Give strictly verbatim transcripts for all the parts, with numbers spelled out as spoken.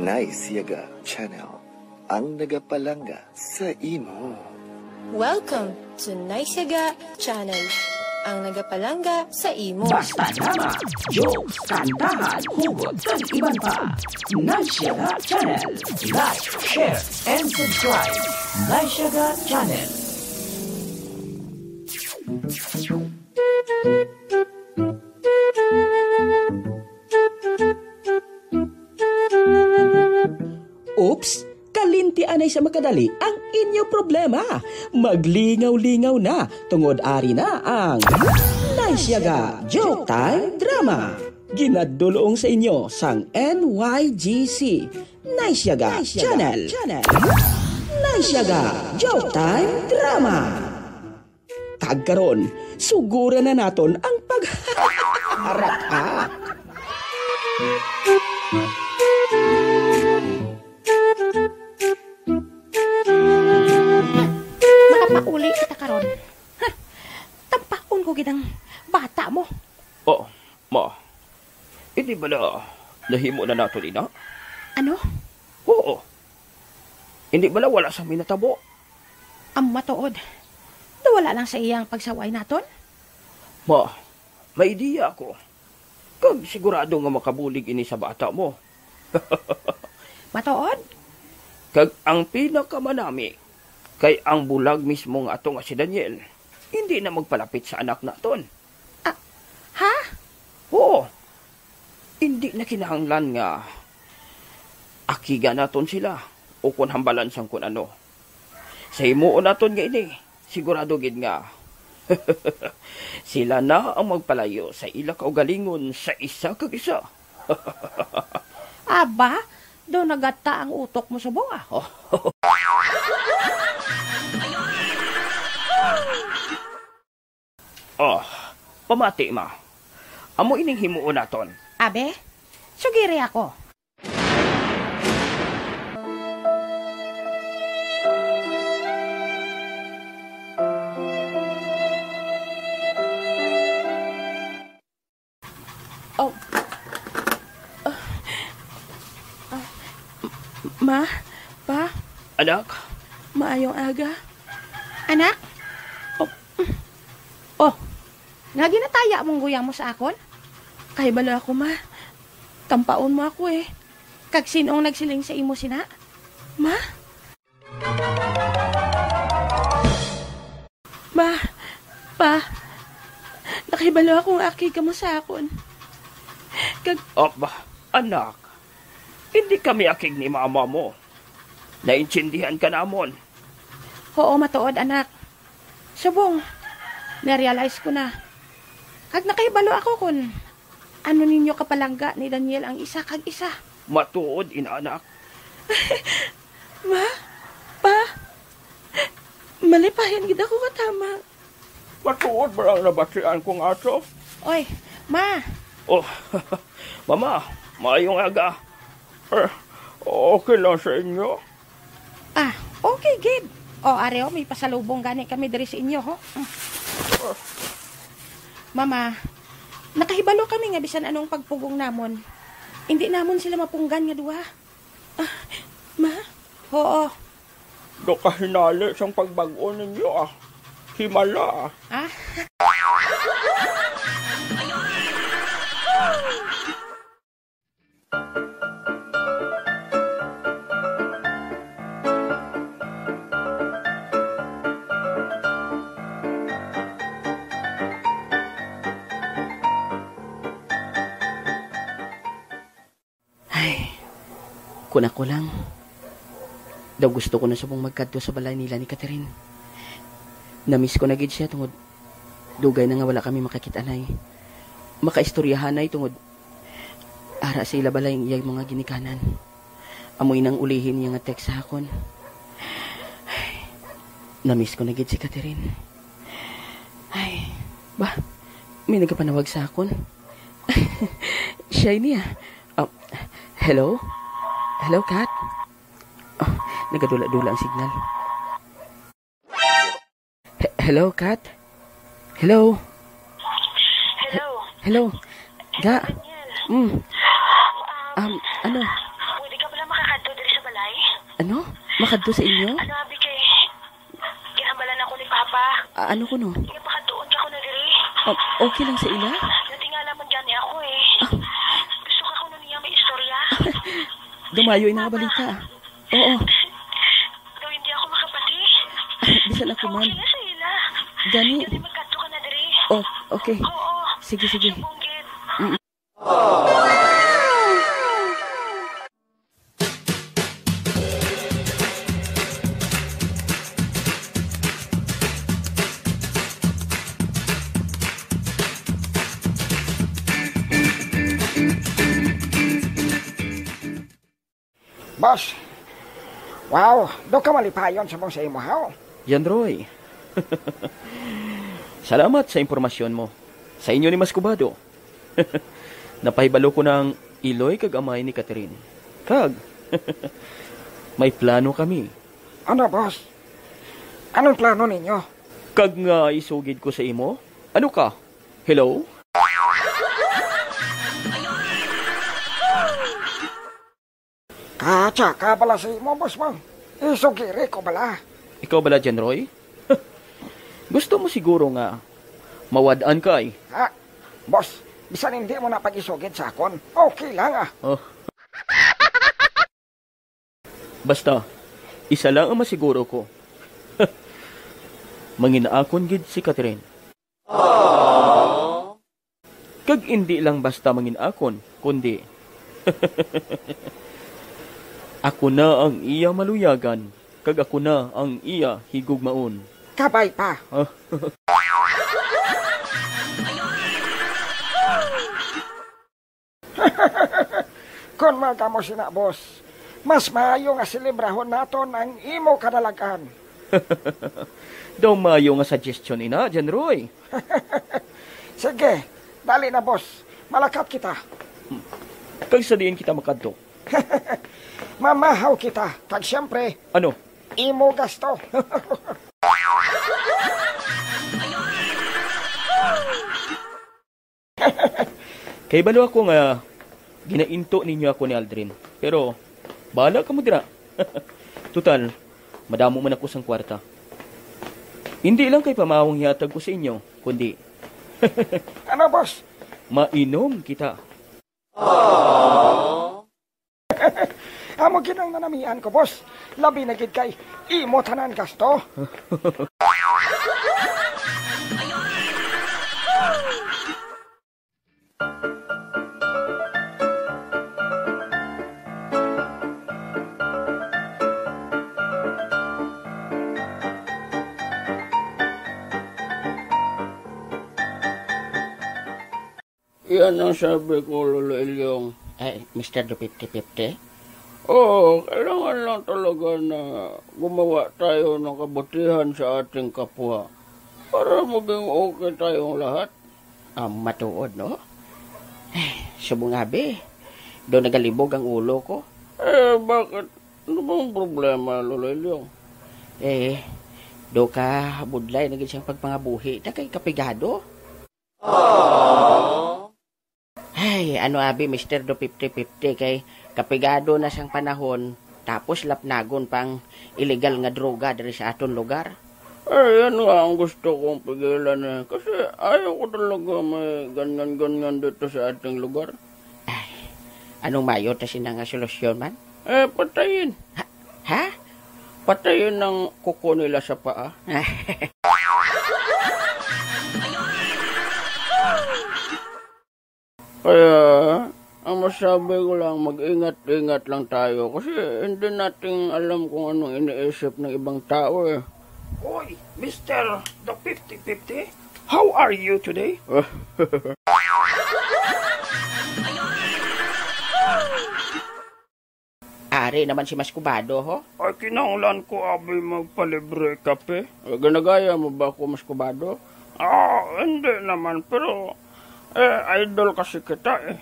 Nice Yaga Channel, ang nagapalangga sa imo. Welcome to Nice Yaga Channel, ang nagapalangga sa imo. Basta drama, jokes, kantahan, hugot, kag iban pa. Nice Yaga Channel. Like, share, and subscribe. Nice Yaga Channel. Oops! Kalinti anay sa makadali ang inyo problema. Maglingaw-lingaw na, tungod ari na ang Nice Yaga Joke Time Drama. Ginadulong sa inyo sang N Y G C, Nice Yaga Channel. Nice Yaga Joke Time Drama. Kag karon, suguran na naton ang pagharap. Makapauli kita karon. Huh. Tampaon ko gid ang bata mo. Oh, ma. Hindi bala nahimo na naton ina? Ano? Oo. Hindi bala wala sang may natabo? Ang matuod, nawala lang sa iya ang pagsaway naton. Ma, may ideya ako. Kag sigurado nga makabulig ini sa bata mo. Matuod? Kag ang pinakamanami, kay ang bulag mismo nga ato nga si Daniel, hindi na magpalapit sa anak naton. Ah, ha? Oo. Hindi na kinahanglan nga akiga naton sila o kon hambalan sang kon ano. Sa himuon naton nga ini, sigurado gid nga sila na ang magpalayo sa ila kaugalingon sa isa kag isa. Aba, daw nagata ang utok mo subong, ah. Oh, pamati, ma. Amo ining himuon naton. Abe, sugiri ako. Oh. Ah. Ah. Ma, pa, Anak? Maayong aga. Anak? Oh. Oh. Nga ginataya mong guyang mo sa akon? Kahibalo ako, ma. Tampaon mo ako, eh. Kag sin-ong nagsiling sa imo sina? Ma? Ma, pa, nakahibalo ako nga akig kamo sa akon. Kag Aba, anak, hindi kami akig ni mama mo. Naintindihan ka namon. Oo, matuod, anak. Subong, na-realize ko na. Kag nakahibalo ako kon ano ninyo kapalangga ni Daniel ang isa kag isa. Matuod, ina, anak. Ma, pa, malipayan gid ako katama. Matuod ba ang nabatian ko nga ato? Oy, ma! Oh, mama, maayong aga. Eh, okay lang sa inyo? Ah, okay gid. O, ari, o, may pasalubong gani kami diri sa inyo, ho. Mm. Mama, nakahibalo kami nga bisan anong pagpugong namon, hindi namon sila mapunggan nga duha. Ah, ma? Oo. Nakahinali sang pagbag-o ninyo, ah. Himala, ah. Ah? Ay, kun ako lang, daw gusto ko na subong magkadto sa balay nila ni Catherine. Namiss ko na gid siya tungod dugay na nga wala kami makakit-anay. Makaistoryahanay tungod ara sa ila balay ang iyang mga ginikanan. Amo inang ulihi niya nga text sa akon. Ay, namiss ko na gid si Catherine. Ay, ba, may nagapanawag sa akon. Siya ini, ah. Ah, hello? Hello, Kat? Oh, nagadula-dula ang signal. He-, hello, Kat? Hello? Hello? Hello? Ga? Daniel. Mm. Um, Um, ano? Pwede ka pala Kadto sa inyo? Ano, abi, kay ginhambalan ako ni Papa. Ah, ano kuno? Nga pakadtuon ka ko na diri. Ah, okay lang sa ila? Natingala man gani ako, eh. Ah. Gusto ka kuno niya may istorya. Dumayo ina nga balita. Oo. Daw hindi ako makapati. Bisan ako man. Okay na sa ila. Gani. Gani magkadto ka na diri. Oh, okay. Oo. Sige, sige. Sumbong gid. Mm. Boss. Wow, do ka malipayon subong sa imo, haw? Yan, Roy. Salamat sa impormasyon mo. Sa inyo ni Mas Kubado. Napahibalo ko ng iloy kag amay ni Catherine. Kag, may plano kami. Ano, boss? Anong plano ninyo? Kag nga isugid ko sa imo? Ano ka? Hello? Katsaka bala sa imo, boss mo. Isugiri ko bala. Ikaw bala, John Roy? Gusto mo siguro nga mawad-an ka, eh? Ha? Boss, bisan hindi mo na pag-isugid sa akon, okay lang, ah. Oh. Basta, isa lang ang masiguro ko. Mangin-akon gid si Catherine. Kag indi lang basta mangin-akon, kundi ako na ang iya maluyagan, kag ako na ang iya higugmaon. Kabay pa. Ah. Kon magamo sina, boss, mas maayo nga selebrahon naton ang imo kadalagan. Daw maayo nga suggestion ina, John Roy. Sige, dali na, boss. Malakat kita. Kag sa diin kita makadto? Mamahaw kita, kag siyempre, ano? Imo gasto. Kay balo ako nga ginainto ninyo ako ni Aldrin. Pero bahala kamo dira. Total, madamo man ako sang kwarta. Hindi lang kay pamawang hiatag ko sa inyo, kundi ano, boss? Mainom kita. Amo gid ang nanamian ko, boss. Labi na gid kay imo tanan gasto. Iyan ang sabi ko, Lolo Ilyong. Ay, Mister Do fifty fifty? Oo, kailangan lang talaga na gumawa tayo ng kabutihan sa ating kapwa para maging okay tayong lahat. Ah, matuod, no? Ay, subong abi, do nagalibog ang ulo ko. Eh, bakit? Ano bang problema, Lolo Ilyong? Eh, do ka budlay na gid siyang pagpangabuhi ta kay kapigado. Ay, ano abi, Mister Do fifty fifty, kay kapigado na sang panahon, tapos lapnagon pang illegal nga droga diri sa aton lugar. Ay, yan nga ang gusto kong pigilan, eh. Kasi ayaw ko talaga may ganyan-ganyan dito sa ating lugar. Ay, anong mayo ta sina nga solusyon man? Eh, patayin. Ha? Ha? Patayin ang kuko nila sa paa. Kaya, ang masabi ko lang, mag-ingat-ingat lang tayo kasi hindi natin alam kung anong iniisip ng ibang tao, eh. Oy, Mister The fifty fifty, how are you today? Ari naman si Mas Kubado, ho? Ay, kinahanglan ko abi magpalibre kape. Eh, ginagaya mo ba ako, Mas Kubado? Ah, hindi naman, pero, eh, idol kasi kita, eh.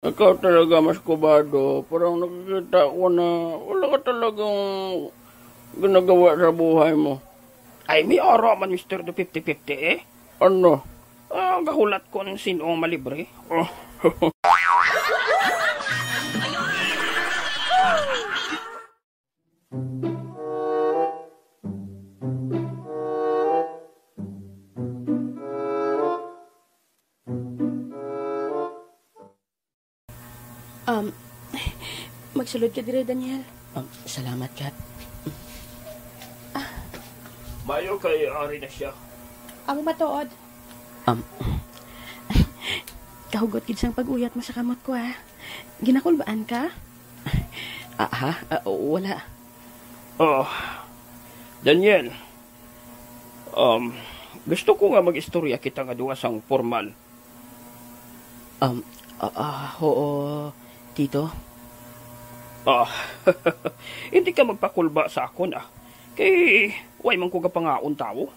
Ikaw talaga, Mas Kubado, parang nakikita ko na wala ka talagang ginagawa sa buhay mo. Ay, may oro man, Mister Do fifty fifty, eh. Ano? Ah, gahulat kon sin-o malibre. Oh. Um, magsulod ka dire, Daniel. Um, salamat, Kat. Mayo kay ari na siya. Amo matuod. Um, kahugot gid sang pag-uyat mo sa kamot ko, ha? Ginakulbaan ka? Ah, ha? Ah, wala. Oh, Daniel, um, gusto ko nga mag-istorya kita nga duha sang pormal. Um, ah, ah, oo, Tito. Ah, hindi ka magpakulba sa akon, ah. Kay, way man ko gapangaon tawo.